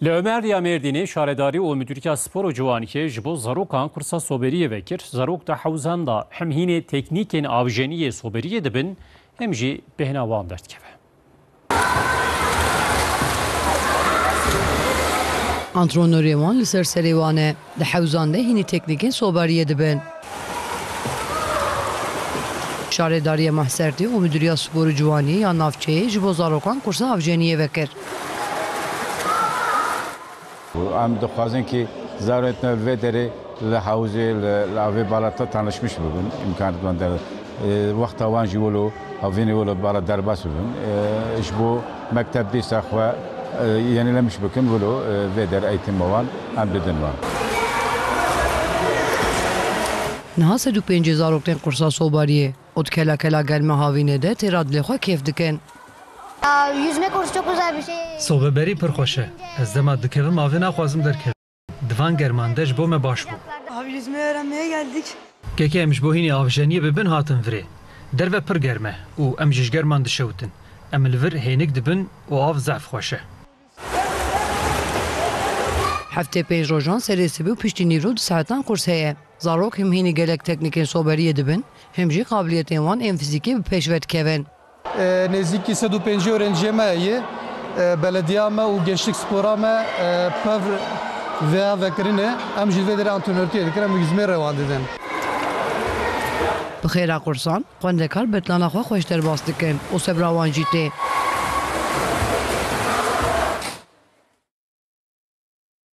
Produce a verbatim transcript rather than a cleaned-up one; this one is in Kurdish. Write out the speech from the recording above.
Li Omerdiya Mêrdînê Şaredarî û Midûriya Spor û Ciwaniyê ji bo zarokan kursa soberiyê vekir. Zarok di hewzan de hem hînê teknîkên avjeniyê soberiyê dibin, hem jî bêhna wan derdikeve. Antrenorê wan li ser serê wan e. Di hewzan de hînî teknîkên soberiyê dibin. Şaredariya Mahsertê û Midûriya Spor û Ciwaniyê ya navçeyê ji bo zarokan kursa avjeniyê vekir. Em dixwazin ki zarokên vê derê li hewzê, li, li avê balata tanışmiş bibin. Îmkaniyet wan de, e, wexta wan jî wilo, havînê wilo bala derbas bibin. E, ji bo mekteb dîsa xwe, e, yenilemiş bikin, wilo, e, vê der eğitim wan em bidin wan. Niha sed û pêncî zarok tên kursa sobariyê û di kela kela germa havînê de têra dilê xwe kêf dikin. Ya, yüzme kursu çok güzel bir şey. Sobeberî pir xweş e. Ez dema dikevim avê naxwazim derkevim. Di van german de ji bo me baş bû. Abi yüzme öğrenmeye geldik. Keke em ji bo hînî avjeniyê bi bin hatin virê. Derve pir germ e û em jî ji german dişewitin. Em li vir hênik dibin û av zehf xweş e. Heftê pênc rojan serê sibê û piştî nîvro du saetan kurs heye. Zarok him hînî gelek teknîkên soberiyê dibin, him jî qabiliyetên wan ên fizîkî bi pêş ve dikevin. E, nêzîkî sed û pêncî öğrenciyê me ye. E, belediya me û gençlik spora me, e, pev vêya vekirinê. Em jî vê derê antrenörtiyê dikin, em yüzmê rêwan didin. Bi xêra qursan, xwendekar betlana xwe xweş derbas dikin û sebra wan jî tê.